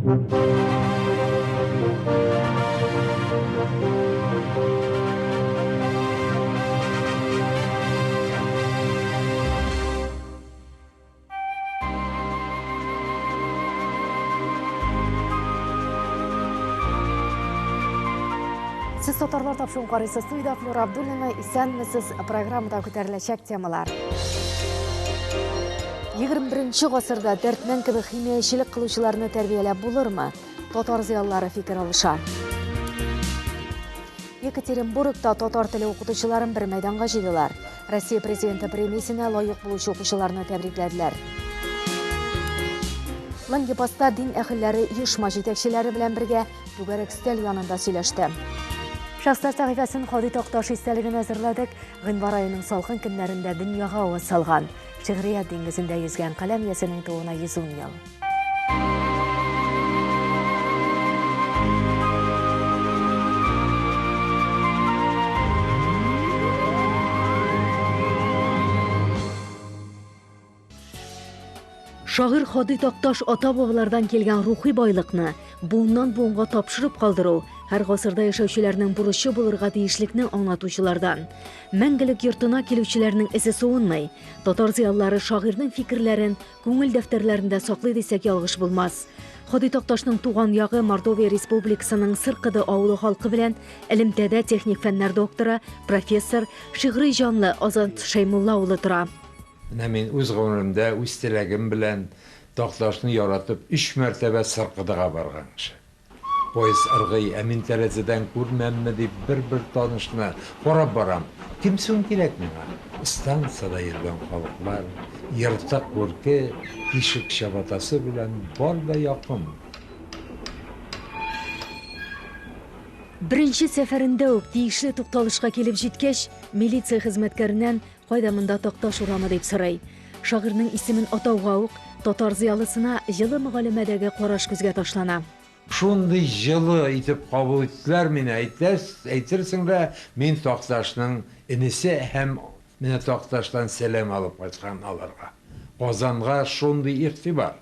Сез татарлар тапшыруын карыйсыз. Студиядә Флюра Абдуллина. Исәнмесез. Программада күтәреләчәк темалар. 21 гасырда дәртмән кебек химиячелек кылучыларны тәрбияләп булырмы? Татар зыялылары фикер алыша. Екатеринбургта татар теле укытучыларын бер мәйданга җыйдылар. Россия Президенты премиясенә лаек булучы укучыларны тәбрикләделәр. Лангепаста дин әһелләре оешма җитәкчеләре белән бергә түгәрәк өстәл янында сөйләште. Шәхесләр сәхифәсен Һади Такташ истәлегенә әзерләдек. Гыйнвар аеның салкын көннәрендә дөньяга аваз салган, шигърият диңгезендә йөзгән каләм иясенең тууына 110 ел. Шагыйрь Һади Такташ ата-бабалардан килгән рухи байлыкны буыннан-буынга тапшырып калдыру, һәр гасырда яшәүчеләрнең бурычы булырга тиешлекне аңлатучылардан. Мәңгелек йортына килүчеләрнең эзе суынмый. Татар зыялылары шагыйрьнең фикерләрен Күңел дәфтәрләрендә саклый дисәк ялгыш булмас. Һади Такташның туган ягы Мордовия Республикасының Сыркыды авылы халкы белән элемтәдә техник фәннәр докторы, профессор, шигъри җанлы Азат Шәймулла улы тора. Менә мин үз гомеремдә, үз теләгем белән Такташны яратып өч мәртәбә Сыркыдыга барган кеше. Поезд ыргый, ә мин тәрәзәдән күрмәмме дип бер-бер танышны карап барам. Кем соң кирәк миңа? Станцада йөргән халыклар, ертык бүрке, тишек чабатасы белән бар да якын. Беренче сәфәрендә үк тиешле тукталышка килеп җиткәч, милиция хезмәткәреннән кайда монда Такташ урамы дип сорый. Шагыйрьнең исемен атауга ук, татар зыялысына җылы мөгаләмәдәге караш күзгә ташлана. Шундый җылы итеп кабул иттеләр мине, әйтерсең лә, мин Такташның энесе һәм менә Такташтан сәлам алып кайткан аларга. Казанга шундый игътибар.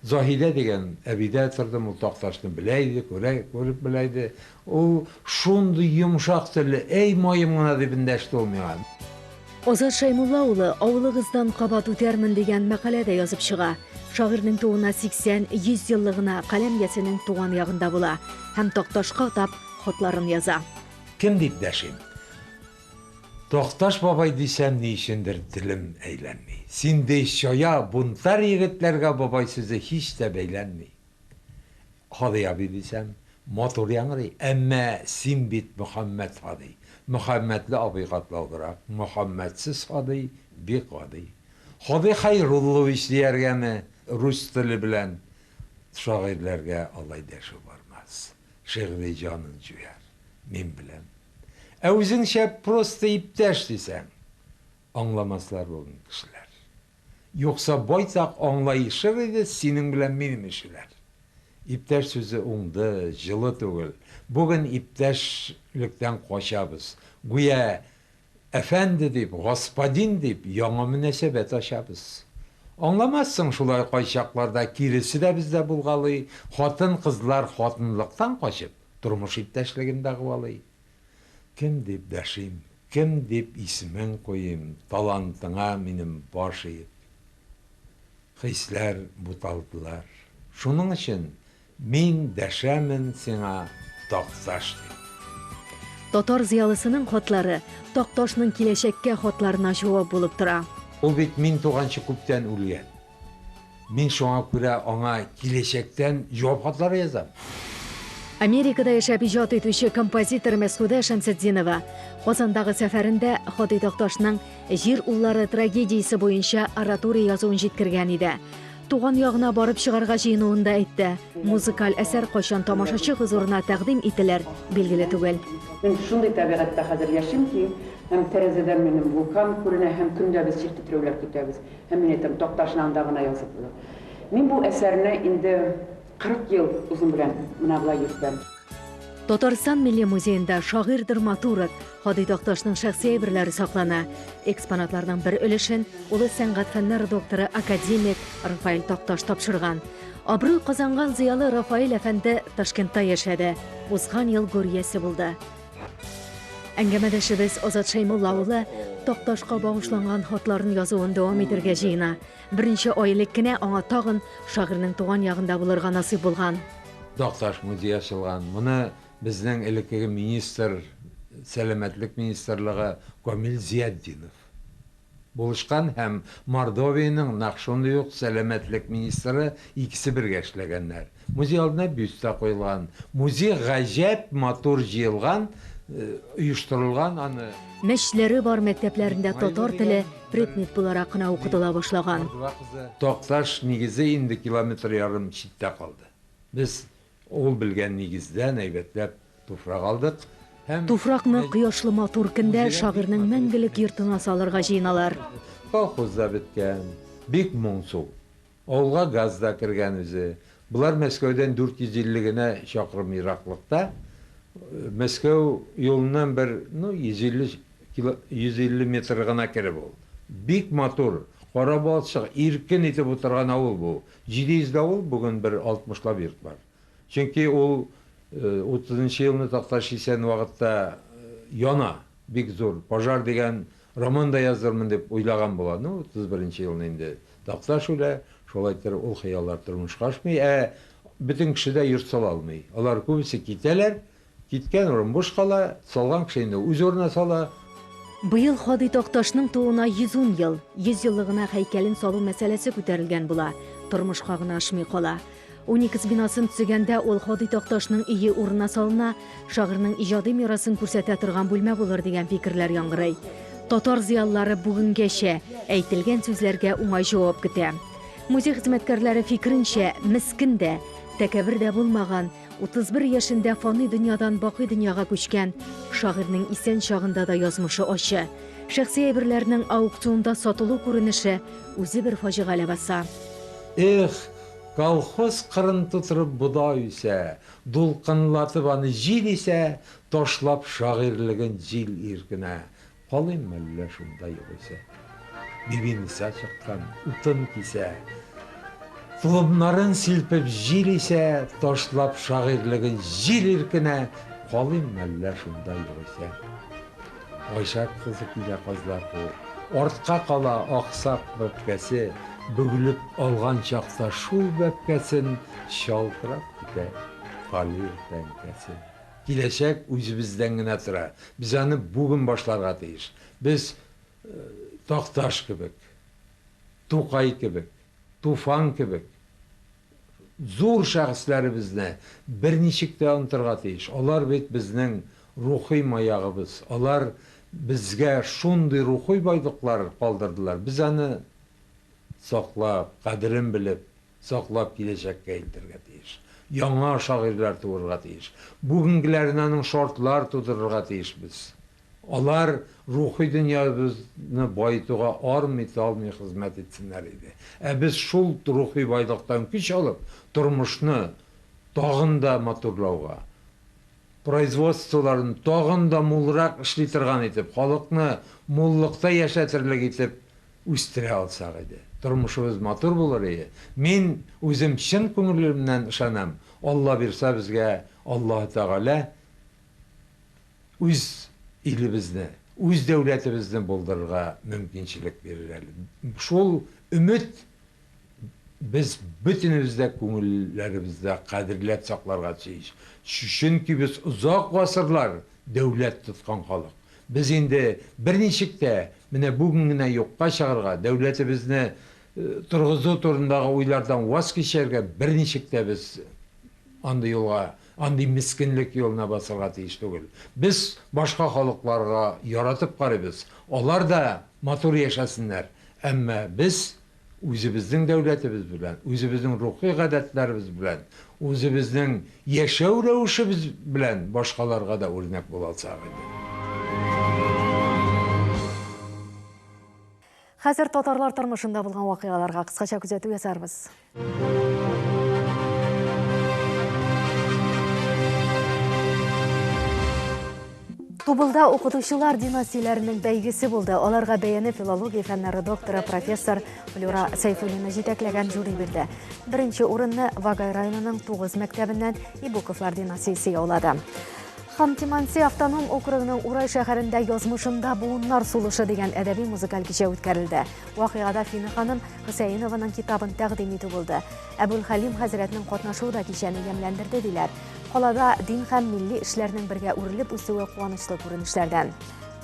Заһидә дигән әбидә тордым, ул Такташны белә иде, күрә, күреп белә иде. Ул шундый йомшак телле, әй, маем гына дип эндәште ул миңа. Азат Шәймулла улы Авылыгыздан кабат үтәрмен дигән мәкалә дә язып чыга. Шагыйрьнең тууына 80, 100 еллыгына каләм иясенең туган ягында була һәм Такташка атап хатларын яза. Кем дип дәшим? Такташ бабай дисәм, ни өчендер телем әйләнми. Синдей чая, бунтарь егетләргә бабай сүзе һич тә бәйләнми. Һади абый дисәм, матур яңгырый, әмма син бит Мөхәммәт Һади. Мөхәммәтле абый катлаулырак, Мөхәммәтсез Һади бик гади. Һади Хәйруллович дияргәме, рус теле белән шагыйрьләргә алай дәшү бармас. Шигъри җанын җуяр, мин беләм. Ә үзеңчә просто иптәш дисәң, аңламаслар бүген кешеләр. Юкса байтак аңлаешыр иде синең белән минем ишеләр. Иптәш сүзе уңды, җылы түгел. Бүген иптәшлектән качабыз. Гүя әфәнде дип, господин дип яңа мөнәсәбәт ачабыз. Аңламассың шулай кайчакларда киресе дә бездә булгалый, хатын-кызлар хатынлыктан качып, Тормыш иптәшлеген дәгъвалый. Кем дип дәшим, кем дип исемең куйыйм, талантыңа минем баш иеп. Хисләр буталдылар. Шуның өчен мин дәшәмен сиңа Такташ дип. Татар зыялысының хатлары Такташның киләчәккә хатларына җавап булып тора. Ул бит мин туганчы күптән үлгән. Мин шуңа күрә аңа киләчәктән җавап хатлары язам. Америкада яшәп иҗат итүче композитор Мәсхүдә Шәмсетдинова Казандагы сәфәрендә Һади Такташның Җир уллары трагедиясе буенча оратория язуын җиткергән иде. Туган ягына барып чыгарга җыенуын да әйтте. Музыкаль әсәр кайчан тамашачы хозурына тәкъдим ителер, билгеле түгел. Мин шундый табигатьтә хәзер яшим ки, һәм тәрәзәдән минем вулкан күренә, һәм көн дә без җир тетрәүләр көтәбез. Һәм мин әйтәм, Такташны анда гына язып була. Мин бу әсәрне инде 40 ел үзем белән менә болай йөртәм. Татарстан Милли музеенда шагыйрь-драматург Һади Такташның шәхси әйберләре саклана. Экспонатларның бер өлешен улы сәнгать фәннәре докторы, академик Рафаэль Такташ тапшырган. Абруй казанган зыялы Рафаэль әфәнде Ташкентта яшәде, узган ел гүр иясе булды. Әңгәмәдәшебез Азат Шәймулла улы Такташка багышланган хатларын язуын дәвам итәргә җыена. Берничә ай элек кенә аңа тагын шагыйрьнең туган ягында булырга насыйп булган. Такташ музее ачылган. Моны безнең элеккеге министр, сәламәтлек министрлыгы Камил Зиятдинов булышкан һәм Мордовиянең нәкъ шундый ук сәламәтлек министры, икесе бергә эшләгәннәр. Музей алдына бюст та куелган. Музей гаҗәп матур җыелган, оештырылган аны. Мәчетләре бар мәктәпләрендә татар теле предмет буларак кына укытыла башлаган. Такташ нигезе инде километр ярым читтә калды. Без ул белгән нигездән әйбәтләп туфрак алдык һәм. Туфракны кояшлы матур көндә шагыйрьнең мәңгелек йортына салырга җыеналар. Колхоз да беткән, бик моңсу. Авылга газ да кергән үзе. Болар Мәскәүдән 450 генә чакрым ераклыкта. Мәскәү юлыннан бер, ну, 150 кило, 150 метр гына кереп ул. Бик матур, кара балчык, иркен итеп утырган авыл бу. 700 дә авыл, бүген бер алтмышлап йорт бар. Чөнки ул утызынчы елны Такташ исән вакытта яна, бик зур пожар дигән роман да яздырмын дип уйлаган була. Ну, 31 нче елны инде Такташ үлә, шулай иттереп ул хыяллар тормышка ашмый. Ә бөтен кеше дә йорт сала алмый. Алар күбесе китәләр, Киткән урын буш кала, салган кеше инде үз урынына сала. Быел Һади Такташның тууына 110 ел. 100 еллыгына һәйкәлен салу мәсьәләсе күтәрелгән була. Тормышка гына ашмый кала. Уникс бинасын төзегәндә ул Һади Такташның өе урынына салына, шагыйрьнең иҗади мирасын күрсәтә торган бүлмә булыр дигән фикерләр яңгырый. Татар зыялылары бүгенгәчә әйтелгән сүзләргә уңай җавап көтә. Музей хезмәткәрләре фикеренчә, мескен дә, тәкәббер дә булмаган, 31 яшендә фани дөньядан бакый дөньяга күчкән шагыйрьнең исән чагында да язмышы ачы. Шәхси әйберләрнең аукционда сатылу күренеше үзе бер фаҗига ләбаса. Эх, колхоз кырын тутырып бодай үсә, Дулкынлатып аны җил исә, Ташлап шагыйрьлеген җил иркенә, Калыйм мәллә шунда югыйсә. Бибиниса чыккан, утын кисә. Толымнарын силпеп җил исә, Ташлап шагыйрьлеген җил иркенә, Калыйм мәллә шунда югыйсә. Гайшә кызы килә казлар куып. Артка кала аксак бәбкәсе, Бөгелеп алган чакта шул бәбкәсен Чалтырап китә талир тәңкәсе. Киләчәк үзебездән генә тора. Без аны бүген башларга тиеш. Без Такташ кебек, Тукай кебек, Туфан кебек зур шәхесләребезне берничек тә онытырга тиеш. Алар бит безнең рухи маягыбыз. Алар безгә шундый рухи байлыклар калдырдылар. Без аны саклап, кадерен белеп, саклап киләчәккә илтергә тиеш. Яңа шагыйрьләр туырга тиеш. Бүгенгеләренә аның шартлар тудырырга тиешбез. Алар рухи дөньябызны баетуга армый-талмый хезмәт итсеннәр иде. Ә без шул рухи байлыктан көч алып, тормышны тагын да матурлауга, производстволарын тагын да мулрак эшли торган итеп, халыкны муллыкта яшәтерлек итеп үстерә алсак иде. Тормышыбыз матур булыр ие. Мин үзем чын күңелемнән ышанам, Алла бирса безгә Аллаһы Тәгалә үз илебезне, үз дәүләтебезне булдырырга мөмкинчелек бирер әле. Шул өмет Без бөтенебез дә күңелләребездә кадерләп сакларга тиеш. Чөнки без озак гасырлар дәүләт тоткан халык. Без инде берничек тә менә бүген генә юкка чыгарга, дәүләтебезне торгызу турындагы уйлардан ваз кичәргә берничек тә без андый юлга, андый мескенлек юлына басарга тиеш түгел. Без башка халыкларга яратып карыйбыз, алар да матур яшәсеннәр, әмма без Үзебезнең дәүләтебез белән, үзебезнең рухи гадәтләребез белән, үзебезнең яшәү рәвешебез белән башкаларга да үрнәк була алсак иде. Хәзер татарлар тормышында булган вакыйгаларга кыскача күзәтү ясарбыз. Тубылда укытучылар династияләренең бәйгесе булды. Аларга бәяне филология фәннәре докторы профессор Флюра Сәйфуллина җитәкләгән жюри бирде. Беренче урынны Вагай районының 9 мәктәбеннән Ибуковлар династиясе яулады. Ханты-Манси автоном округының Урай шәһәрендә Язмышымда буыннар сулышы дигән әдәби музыкаль кичә үткәрелде. Вакыйгада Фина ханым Хөсәенованың китабын тәкъдим итү булды. Әбүлхәлим хәзрәтнең катнашуы да кичәне ямьләндерде, диләр. Калада дин һәм милли эшләрнең бергә үрелеп үсүе куанычлы күренешләрдән.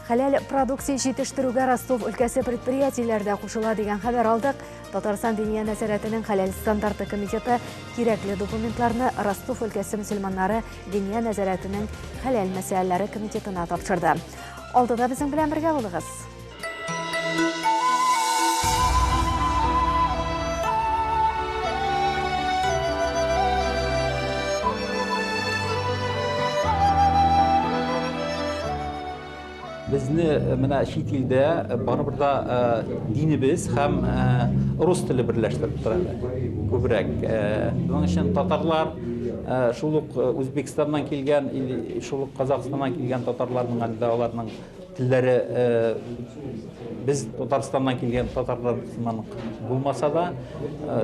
Хәләл продукция җитештерүгә Ростов өлкәсе предприятиеләре дә кушыла дигән хәбәр алдык. Татарстан Диния нәзарәтенең хәләл стандарты комитеты кирәкле документларны Ростов өлкәсе мөселманнары Диния нәзарәтенең хәләл мәсьәләләре комитетына тапшырды. Алдыда безнең белән бергә булыгыз. Безне э, менә чит илдә э, барыбер да э, динебез һәм рус теле берләштереп тора әле күбрәк. Шуның өчен татарлар шул ук Үзбәкстаннан килгән или шул ук Казахстаннан килгән татарларның әле дә аларның Телләре без Татарстаннан килгән татарлар сыман булмаса да,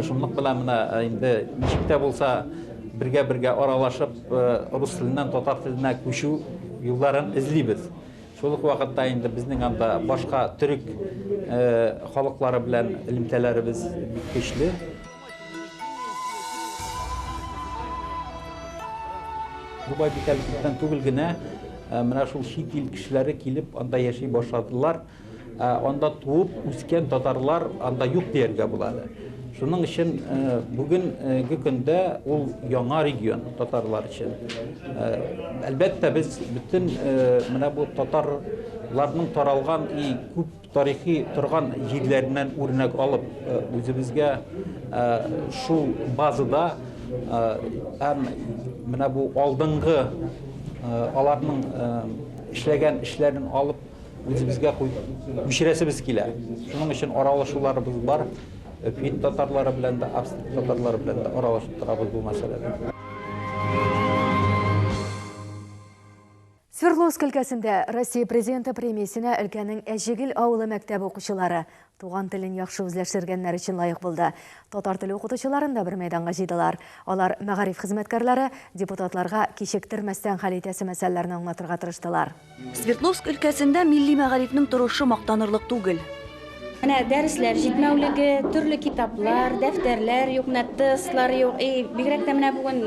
шунлык белән менә инде ничек тә булса бергә-бергә аралашып, рус теленнән татар теленә күчү юлларын эзлибез. Шул ук вакытта инде безнең анда башка төрек халыклары белән элемтәләребез бик көчле. Дубай бит әле күптән түгел генә э, менә шул чит ил кешеләре килеп анда яши башладылар. Э, анда туып үскән татарлар анда юк дияргә була әле. Шуның өчен э, бүгенге көндә ул яңа регион татарлар өчен. Әлбәттә, без бөтен менә бу татарларның таралган и күп Тарихи торган җирләреннән үрнәк алып, үзебезгә шул базада һәм менә бу алдынгы аларның эшләгән эшләрен алып үзебезгә күчерәсебез килә. Шуның өчен аралашуларыбыз бар. Фин татарлары белән дә, австрия татарлары белән дә аралашып торабыз бу мәсьәләдә. Свердловск өлкәсендә Россия Президенты премиясенә өлкәнең Әҗегел авылы мәктәбе укучылары туган телен яхшы үзләштергәннәр өчен лаек булды. Татар теле укытучыларын да бер мәйданга җыйдылар. Алар мәгариф хезмәткәрләре, депутатларга кичектермәстән хәл итәсе мәсьәләләрне аңлатырга тырыштылар. Свердловск өлкәсендә милли мәгарифнең торышы мактанырлык түгел. Менә дәресләр җитмәүлеге, төрле китаплар, дәфтәрләр юк, менә тестлар юк. И бигрәк тә менә бүген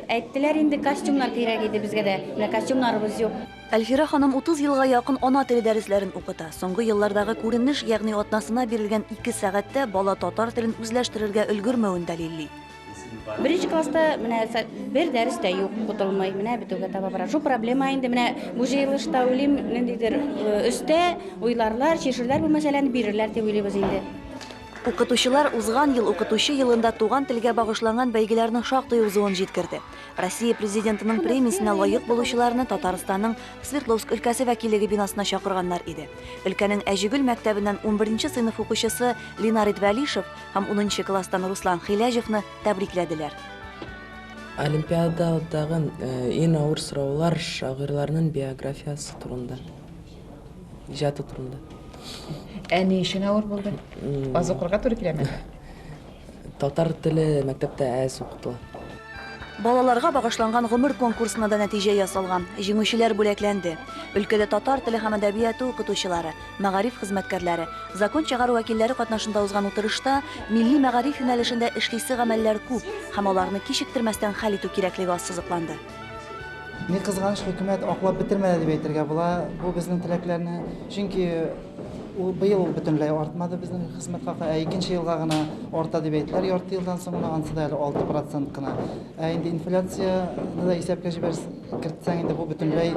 әйттеләр инде, костюмнар кирәк иде безгә дә. Менә костюмнарыбыз юк. Әлфирә ханым 30 елга якын ана теле дәресләрен укыта. Соңгы еллардагы күренеш, ягъни атнасына бирелгән ике сәгатьтә бала татар телен үзләштерергә өлгермәвен дәлилли. Беренче класста менә бер дәрес тә юк, укытылмый. Менә бетүгә таба бара. Шул проблема инде менә бу җыелышта уйлыйм, ниндидер өстә уйларлар, чишерләр бу мәсьәләне, бирерләр дип уйлыйбыз инде. Укытучылар узган ел Укытучы елында туган телгә багышланган бәйгеләрнең шактый узуын җиткерде. Россия Президентының премиясенә лаек булучыларны Татарстанның Свердловск өлкәсе вәкиллеге бинасына чакырганнар иде. Өлкәнең Әҗегөл мәктәбеннән унберенче сыйныф укучысы Линар Идвәлишев һәм унынчы класстан Руслан Хиләҗевны тәбрикләделәр. Олимпиададагы иң авыр сораулар шагыйрьләрнең биографиясе турында, иҗаты турында. Ә ни өчен авыр булды? Аз укырга туры киләме? Татар теле мәктәптә әз укытыла. Балаларга багышланган гомер конкурсына да нәтиҗә ясалган. Җиңүчеләр бүләкләнде. Өлкәдә татар теле һәм әдәбияты укытучылары, мәгариф хезмәткәрләре, закон чыгару вәкилләре катнашында узган утырышта милли мәгариф юнәлешендә эшлисе гамәлләр күп һәм аларны кичектермәстән хәл итү кирәклеге ассызыкланды. Ни кызганыч, хөкүмәт аклап бетермәде дип әйтергә була бу безнең теләкләрне. Чөнки ул быел ул бөтенләй артмады безнең хезмәт хакы, ә икенче елга гына арта дип әйттеләр, ярты елдан соң гына, ансы да әле 6 процент кына. Ә инде инфляцияне дә исәпкә җибәрс, кертсәң инде бу бөтенләй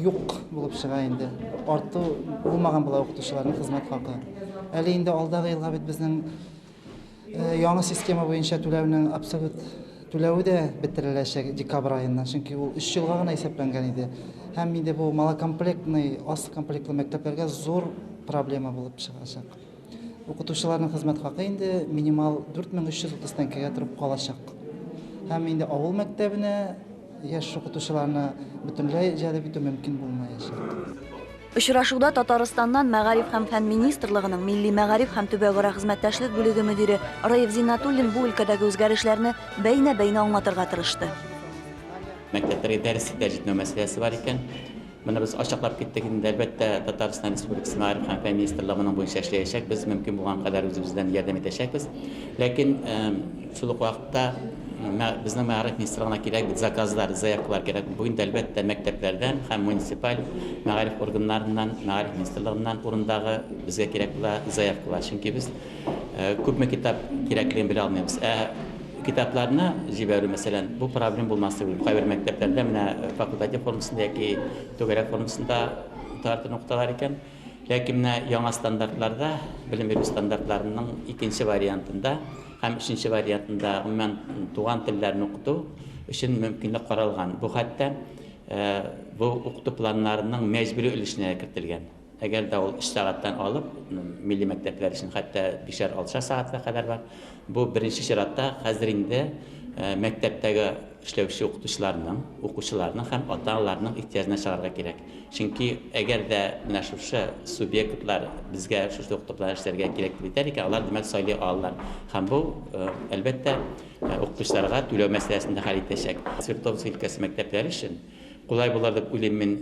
юк булып чыга инде. Арту булмаган була укытучыларның хезмәт хакы. Әле инде алдагы елга бит безнең Яңа система буенча түләүнең абсолют түләве дә бетереләчәк декабрь аеннан, чөнки ул өч елга гына исәпләнгән иде. Һәм инде бу малокомплектный, аз комплектлы мәктәпләргә зур проблема булып чыгачак. Укытучыларның хезмәт хакы инде минимал 4330 тәңкәгә торып калачак. Һәм инде авыл мәктәбенә яшь укытучыларны бөтенләй җәлеп итү мөмкин булмаячак. Очрашуда Татарстаннан Мәгариф һәм фән министрлыгының милли мәгариф һәм төбәкара хезмәттәшлек бүлеге мөдире Раиф Зиннәтуллин бу өлкәдәге үзгәрешләрне бәйнә-бәйнә аңлатырга тырышты. Мәктәпләргә дәреслекләр җитмәү мәсьәләсе бар икән. Моны без ачыклап киттек инде. Әлбәттә, Татарстан Республикасы Мәгариф һәм фән министрлыгы моның буенча эшләячәк. Без мөмкин булган кадәр үзебездән ярдәм итәчәкбез. Ләкин шул ук вакытта безнең мәгариф министрлыгына кирәк бит заказлар, заявкалар кирәк. Бу инде, әлбәттә, мәктәпләрдән һәм муниципаль мәгариф органнарыннан, мәгариф министрлыгыннан урындагы безгә кирәк була заявкалар. Чөнки без күпме китап кирәклеген белә алмыйбыз. Ә китапларны җибәрү, мәсәлән, бу проблем булмас дип уйлыйм. Кайбер мәктәпләрдә менә факультатив формасында яки түгәрәк формасында татар телен укыталар икән. Ләкин менә яңа стандартларда, белем бирү стандартларының икенче вариантында һәм өченче вариантында, гомумән, туган телләрне укыту өчен мөмкинлек каралган. Бу хәтта бу укыту планнарының мәҗбүри өлешенә дә кертелгән. Әгәр дә ул өч сәгатьтән алып, милли мәктәпләр өчен хәтта бишәр-алтышар сәгатькә кадәр бар. Бу беренче чиратта хәзер инде мәктәптәге эшләүче укытучыларның, укучыларның һәм ата-аналарның ихтыяҗына чыгарга кирәк. Чөнки әгәр дә менә шушы субъектлар безгә шушы укыту планы эшләргә кирәк дип әйтәләр икән, алар, димәк, сайлый алалар. Һәм бу, әлбәттә, укытучыларга түләү мәсьәләсен дә хәл итәчәк. Свердловск өлкәсе мәктәпләре өчен кулай булыр дип уйлыйм мин.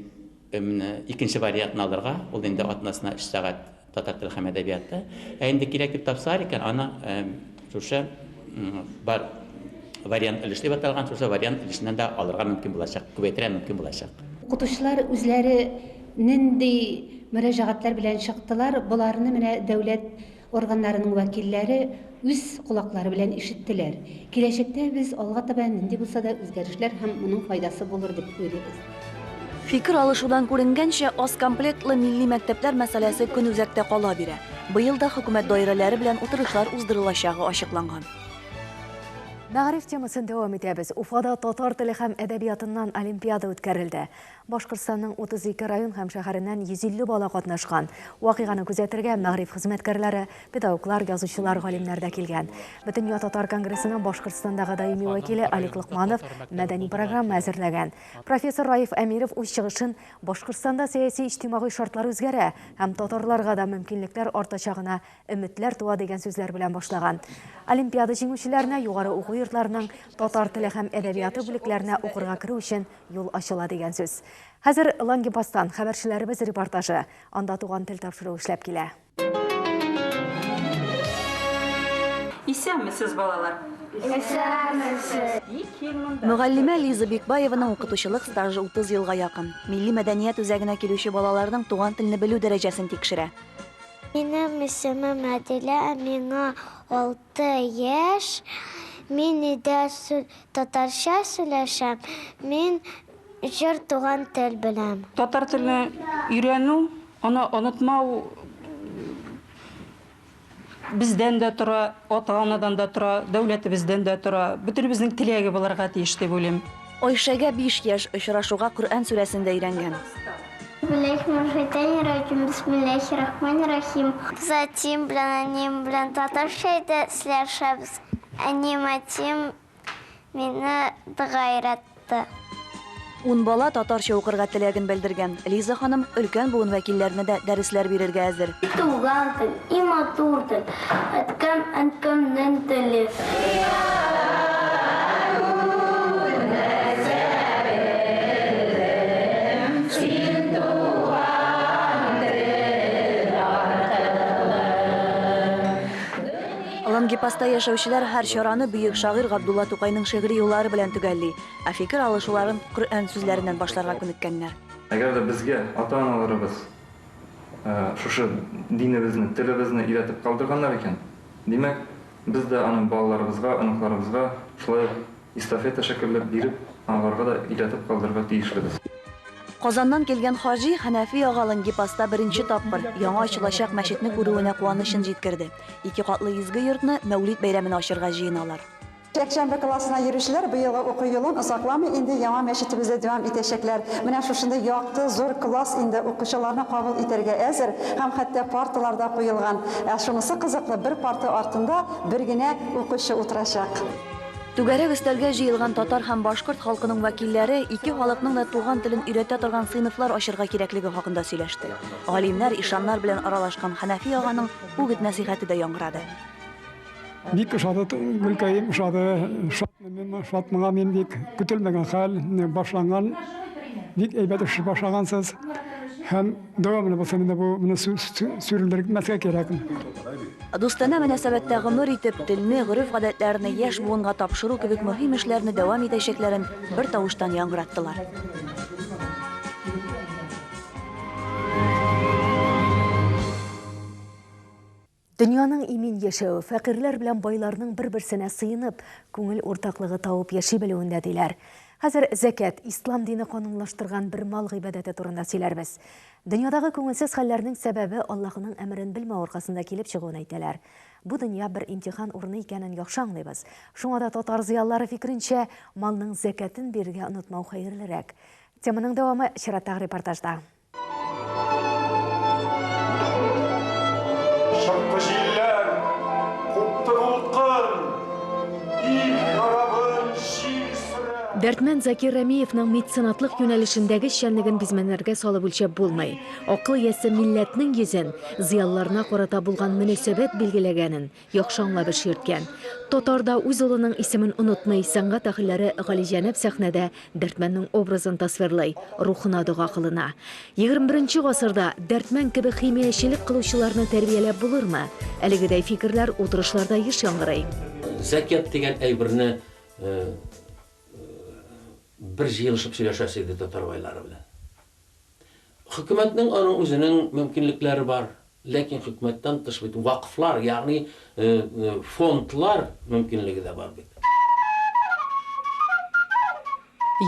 Менә икенче вариантны алырга, ул инде атнасына өч сәгать татар теле һәм әдәбияты. Ә инде кирәк дип тапсалар икән, аны шушы бар вариант өлеш дип аталган, шушы вариант өлешеннән дә алырга мөмкин булачак, күбәйтергә мөмкин булачак. Укытучылар үзләре нинди мөрәҗәгатьләр белән чыктылар, боларны менә дәүләт Органнарының вәкилләре үз колаклары белән ишеттеләр. Киләчәктә без алга таба нинди булса да үзгәрешләр һәм моның файдасы булыр дип уйлыйбыз. Фикер алышудан күренгәнчә, аз комплектлы милли мәктәпләр мәсьәләсе көнүзәктә кала бирә. Быел да хөкүмәт даирәләре белән утырышлар уздырылачагы ачыкланган. Мәгариф темасын дәвам итәбез. Уфада татар теле һәм әдәбиятыннан олимпиада үткәрелде. Башкортстанның 32 район һәм шәһәреннән 150 бала катнашкан. Вакыйганы күзәтергә мәгариф хезмәткәрләре, педагоглар, язучылар, галимнәр дә килгән. Бөтендөнья татар конгрессының Башкортстандагы даими вәкиле Алик Локманов мәдәни программа әзерләгән. Профессор Раиф Әмиров үз чыгышын Башкортстанда сәяси-иҗтимагый шартлар үзгәрә һәм татарларга да мөмкинлекләр артачагына өметләр туа дигән сүзләр белән башлаган. Олимпиада җиңүчеләренә югары уку йортларының татар теле һәм әдәбияты бүлекләренә укырга керү өчен юл ачыла дигән сүз. Хәзер Лангепастан хәбәрчеләребез репортажы. Анда Туган тел тапшыруы эшләп килә. Исәнмесез, балалар! Исәнмесез! Мөгаллимә Лиза Бикбаеваның укытучылык стажы 30 елга якын. Милли мәдәният үзәгенә килүче балаларның туган телне белү дәрәҗәсен тикшерә. Минем исемем Әдилә, миңа 6 яшь. Мин өйдә татарча сөйләшәм. Мин җыр Туган тел беләм. Татар телне өйрәнү, аны онытмау бездән дә тора, ата-анадан да тора, дәүләтебездән дә тора. Бөтенебезнең теләге булырга тиеш дип уйлыйм. Айшәгә биш яшь, очрашуга Коръән сүрәсен дә өйрәнгән. Бисмилләһи-рахмани-рахим. Без әтием белән әнием белән татарча өйдә сөйләшәбез. Әнием, әтием мине дога өйрәтте. Ун бала татарча укырга теләген белдергән. Лиза ханым өлкән буын вәкилләренә дә дәресләр бирергә әзер. И туган тел, и матур тел, әткәм, әнкәмнең теле. Лангепаста яшәүчеләр һәр чараны бөек шагыйрь Габдулла Тукайның шигъри юллары белән төгәлли. Ә фикер алышуларын Коръән сүзләреннән башларга күнеккәннәр. Әгәр дә безгә ата-аналарыбыз шушы динебезне, телебезне өйрәтеп калдырганнар икән, димәк, без дә аны балаларыбызга, оныкларыбызга шулай ук эстафета шикелле биреп, аларга да өйрәтеп калдырырга тиешлебез. Казаннан килгән хаҗи Хәнәфи ага Лангепаста беренче тапкыр, яңа ачылачак мәчетне күрүенә куанычын җиткерде. Ике катлы изге йортны Мәүлид бәйрәменә ачырга җыеналар. Якшәмбе классына йөрүчеләр быелгы уку елын озакламый инде яңа мәчетебездә дәвам итәчәкләр. Менә шушындый якты, зур класс инде укучыларны кабул итәргә әзер һәм хәтта парталар да куелган. Ә шунысы кызыклы, бер парта артында бер генә укучы утырачак. Түгәрәк өстәлгә җыелган татар һәм башкорт халкының вәкилләре ике халыкның да туган телен өйрәтә торган сыйныфлар ачырга кирәклеге хакында сөйләште. Галимнәр, ишаннар белән аралашкан Хәнәфи аганың үгет-нәсыйхәте дә яңгырады. Бик ошады, Гөлкәем, ошады. Шатмын мин, шат моңа мин бик көтелмәгән хәл башланган. Бик әйбәт эш башлагансыз. Һәм дәвамлы булсын инде бу, моны сүрелдермәскә кирәк. Дустанә мөнәсәбәттә гомер итеп, телне, гореф-гадәтләрне яшь буынга тапшыру кебек мөһим эшләрне дәвам итәчәкләрен бертавыштан яңгыраттылар. Дөньяның имин яшәве, фәкыйрьләр белән байларның бер-берсенә сыенып, күңел уртаклыгы табып яши белүендә, диләр. Хәзер зәкят, ислам дине канунлаштырган бер мал гыйбадәте турында сөйләрбез. Дөньядагы күңелсез хәлләрнең сәбәбе Аллаһының әмерен белмәү аркасында килеп чыгуын әйтәләр. Бу дөнья бер имтихан урыны икәнен яхшы аңлыйбыз. Шуңа да татар зыялылары фикеренчә, малның зәкятен бирергә онытмау хәерлерәк. Теманың дәвамы чираттагы репортажда. Шырпы җилләр, купты дулкын, Ил корабын җил сөрә. Дәрдмәнд Закир Рәмиевның меценатлык юнәлешендәге эшчәнлеген бизмәннәргә салып үлчәп булмый. Акыл иясе милләтнең йөзен, зыялыларына карата булган мөнәсәбәт билгеләгәнен Яхшы аңлап эш йөрткән. Татар да үз улының исемен онытмый, сәнгать әһелләре галиҗәнап сәхнәдә Дәрдмәннең образын тасвирлый, рухына дога кылына. Егерме беренче гасырда Дәрдмән кебек химиячелек кылучыларны тәрбияләп булырмы? Әлегедәй фикерләр утырышларда еш яңгырый. Зәкят дигән әйберне бер җыелышып сөйләшәсе иде татар байлары белән. Хөкүмәтнең аның үзенең мөмкинлекләре бар, ләкин хөкүмәттән тыш бит вакыфлар, ягъни фондлар мөмкинлеге дә бар бит.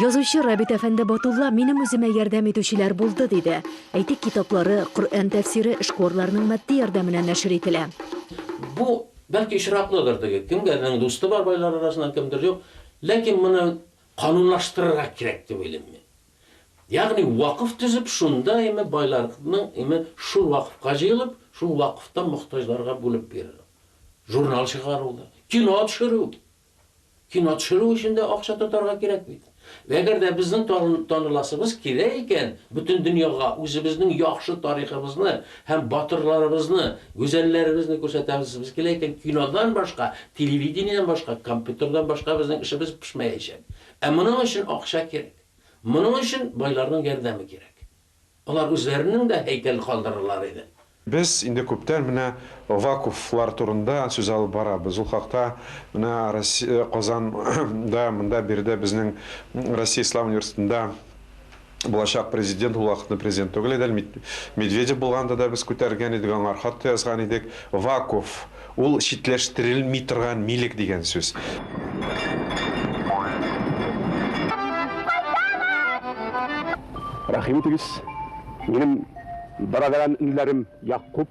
Язучы Рабит әфәнде Батулла минем үземә ярдәм итүчеләр булды, диде. Әйтик, китаплары, Коръән тәфсире эшкуарларның матди ярдәменә нәшер ителә. Бу, бәлки, очраклыдыр теге, кемгәдернең дусты бар байлар арасыннан, кемдер юк. Ләкин моны канунлаштырырга кирәк дип уйлыйм мин. Ягъни вакыф төзеп, шунда име байларның име шул вакыфка җыелып, шул вакыфтан мохтаҗларга бүлеп бирү. Журнал чыгару да, кино төшерү. Кино төшерү өчен дә акча тотарга кирәк бит. Әгәр дә безнең таныласыбыз килә икән, бөтен дөньяга үзебезнең яхшы тарихыбызны һәм батырларыбызны, гүзәлләребезне күрсәтәсебез килә икән, кинодан башка, телевидениедән башка, компьютердан башка безнең эшебез пешмәячәк. Ә моның өчен акча кирәк. Моның өчен байларның ярдәме кирәк. Алар үзләренең дә һәйкәл калдырырлар иде. Без инде күптән менә вакуфлар турында сүз алып барабыз. Ул хакта менә Россия, Казанда, монда биредә безнең Россия Ислам университетында булачак президент, ул вакытны президент түгел иде әле, Медведев булганда да без күтәргән идек, аңар хат та язган идек. Вакуф, ул читләштерелми торган милек дигән сүз. Рәхим итегез, минем берадәрән энеләрем Ягъкуб.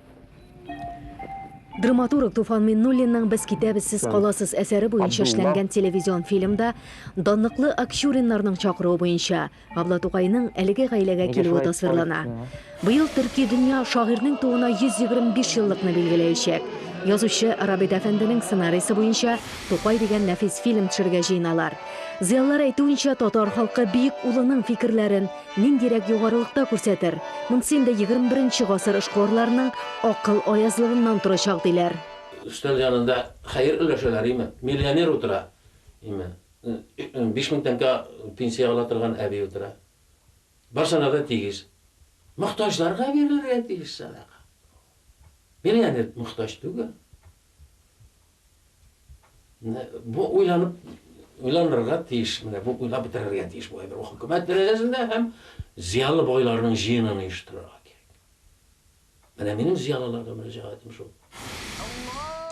Драматург Туфан Миннуллинның Без китәбез, сез каласыз әсәре буенча эшләнгән телевизион фильмда данлыклы Акчуриннарның чакыруы буенча Габдулла Тукайның әлеге гаиләгә килүе тасвирлана. Быел төрки дөнья шагыйрьнең тууына 125 еллыкны билгеләячәк. Язучы Рабит әфәнденең сценарийсы буенча Тукай дигән нәфис фильм төшерергә җыеналар. Зыялылар әйтүенчә, татар халкы бөек улының фикерләрен ниндирәк югарылыкта күрсәтер? Монысы инде егерме беренче гасыр эшкуарларының акыл аязлыгыннан торачак, диләр. Өстәл янында хәер өләшәләр, име? Миллионер утыра, име? 5000 тәңкә пенсия ала торган әби утыра. Барсына да тигез. Мохтаҗларга бирелергә тиеш сәдака. Миллионер мохтаҗ түгел. Менә бу уйланып уйланырга тиеш, менә бу уйлап бетерергә тиеш бу әйбер. Хөкүмәт дәрәҗәсендә һәм зыялы байларның җыенын оештырырга кирәк. Менә минем зыялыларга мөрәҗәгатем шул.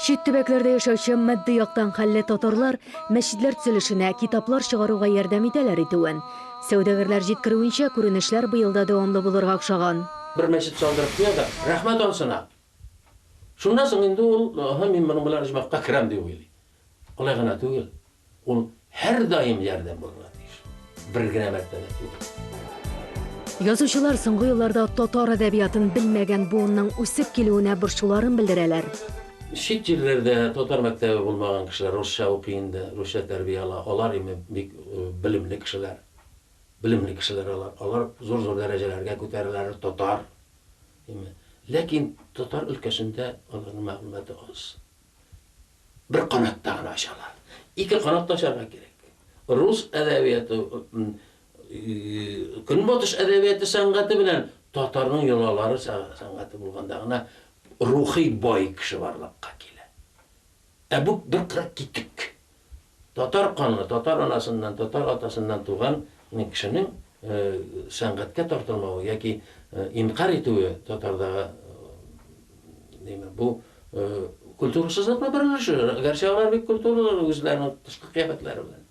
Чит төбәкләрдә яшәүче матди яктан хәлле татарлар мәчетләр төзелешенә, китаплар чыгаруга ярдәм итәләр итүен. Сәүдәгәрләр җиткерүенчә, күренешләр быел да дәвамлы булырга охшаган. Бер мәчет салдырып куя да, рәхмәт ансына! Шуннан соң инде ул, Аһа, мин моның белән оҗмахка керәм, дип уйлый. Алай гына түгел, ул һәрдаим ярдәм булырга тиеш. Бер генә мәртәбә түгел. Язучылар соңгы елларда татар әдәбиятын белмәгән буынның үсеп килүенә борчуларын белдерәләр. Чит җирләрдә татар мәктәбе булмаган кешеләр русча укый инде, русча тәрбия ала. Алар име бик белемле кешеләр. Белемле кешеләр алар. Алар зур-зур дәрәҗәләргә күтәреләләр, татар. Име. Ләкин татар өлкәсендә аларның мәгълүматы аз. Бер канатта гына ачалар. Ике канатта ачарга кирәк. Рус әдәбияты, Көнбатыш әдәбияты сәнгате белән татарның йолалары сәнгате булганда гына рухи бай кеше барлыкка килә. Ә бу бер кырык китек. Татар канлы, татар анасыннан, татар атасыннан туган кешенең сәнгатькә тартылмавы яки инкарь итүе татардагы ниме бу культурасызлыкның бер өлеше. Гәрчә алар бик культуралы үзләренең тышкы кыяфәтләре белән.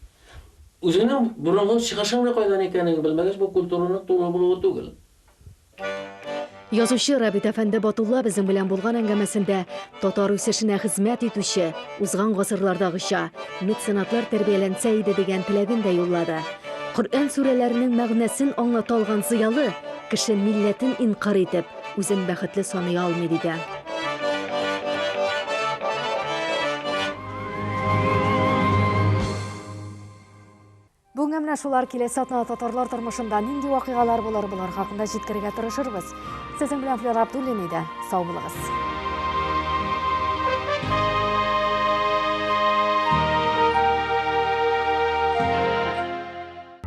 Үзеңнең борынгы чыгышыңны кайдан икәнен белмәгәч, бу культураның тулы булуы түгел. Язучы Рабит әфәнде Батулла безнең белән булган әңгәмәсендә татар үсешенә хезмәт итүче, узган гасырлардагыча, меценатлар тәрбияләнсә иде дигән теләген дә юллады. Коръән сүрәләренең мәгънәсен аңлата алган зыялы кеше милләтен инкарь итеп, үзен бәхетле саный алмый, диде. Бүгенгә менә шулар киләсе атнада татарлар тормышында нинди вакыйгалар булыр, болар хакында җиткерергә тырышырбыз. Сезнең белән Флера Абдуллина иде. Сау булыгыз.